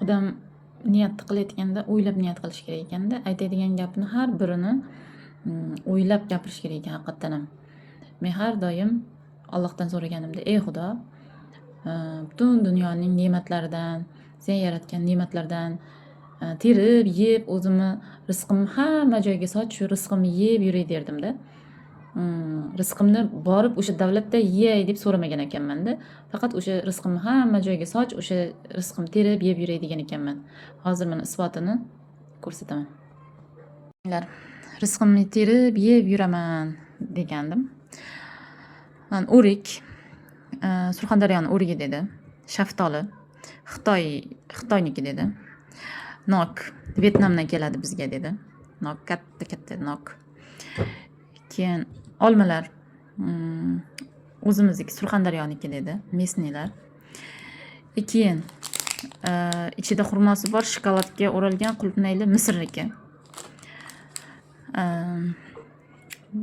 Odam niyatni qilayotganda o'ylab niyat qilish kerak ekanda, aytadigan gapini har birini o'ylab gapirish kerak ekan haqiqatdan ham. Men har doim Allohdan so'raganimda: "Ey Xudo, butun dunyoning ne'matlaridan, sen yaratgan ne'matlardan terib yeb, o'zimni rizqimni hamma joyga soch, shu rizqimni yeb yuray", derdimda. Rizqimni borib o'sha davlatda yey deb so'ramagan ekanmanda. Faqat o'sha rizqimni hamma joyga soch, o'sha rizqimni terib yeb yuray degan ekanman. Hozir mana isbotini ko'rsataman. Rizqimni terib yeb yuraman degandim. Mana o'rik, Surxondaryoni o'rigi dedi. Shaftoli Xitoyniki dedi. Nok Vyetnamdan keladi bizga dedi. Nok, katta katta nok. Keyin olmalar o'zimizniki, Surxondaryoniki dedi, местный lar. Keyin ichida xurmosi bor, shokoladga o'ralgan qulupnayli Misrniki.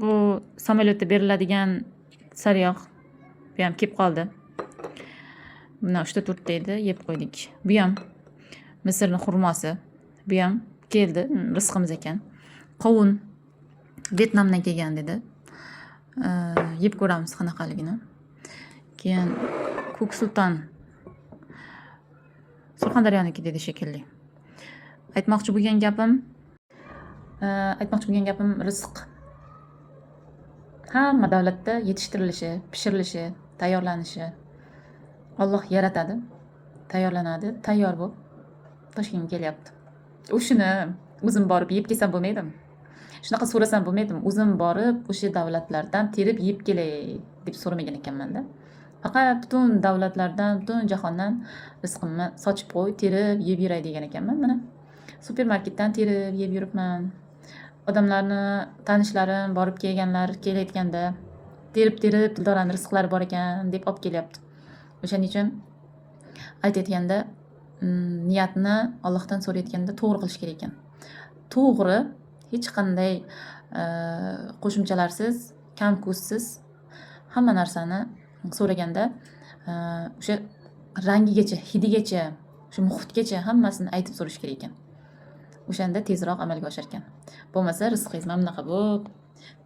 Bu samolyotda beriladigan sariyog', bu ham kelib qoldi. Bundan uchta, to'rtta edi, yeb qo'ydik. Bu ham Misrni xurmosi. Bu ham keldi, rizqimiz ekan. Qovun Vyetnamdan kelgan dedi. Yeb ko'ramiz qanaqaligini. Keyin ko'k sulton Surxondaryoniki dedi shekilli. Aytmoqchi bo'lgan gapim, rizq hamma davlatda yetishtirilishi, pishirilishi, tayyorlanishi Alloh yaratadi, tayyorlanadi, tayyor bo'lib Toshkentga kelyapti. O'shani o'zim borib yeb kelsam bo'lmaydimi? Shunaqa so'rasam bo'lmaydimi? O'zim borib o'sha davlatlardan terib yeb kelay deb so'ramagan ekanmanda. Faqat butun davlatlardan, butun jahondan rizqimni sochib qo'y, terib yeb yuray degan ekanman. Mana, supermarketdan terib yeb yuribman. Odamlarni, tanishlarim borib kelganlar, kelayotganda terib-terib Dildorani rizqlari bor ekan deb olib kelyapti. O'shaning uchun aytayotganda, niyatni Allohdan so'rayotganda to'g'ri qilish kerak ekan. To'g'ri, hech qanday qo'shimchalarsiz, kam-ko'stsiz hamma narsani so'raganda, o'sha rangigacha, hidigacha, o'sha muhitgacha hammasini aytib so'rash kerak ekan. O'shanda tezroq amalga oshar ekan. Bo'lmasa rizqingiz mana bunaqa bo'lib,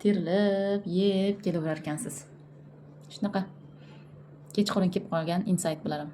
terilib, yeb kelaverar ekansiz. Shunaqa. Kechqurun kelib qolgan инсайт bular ham.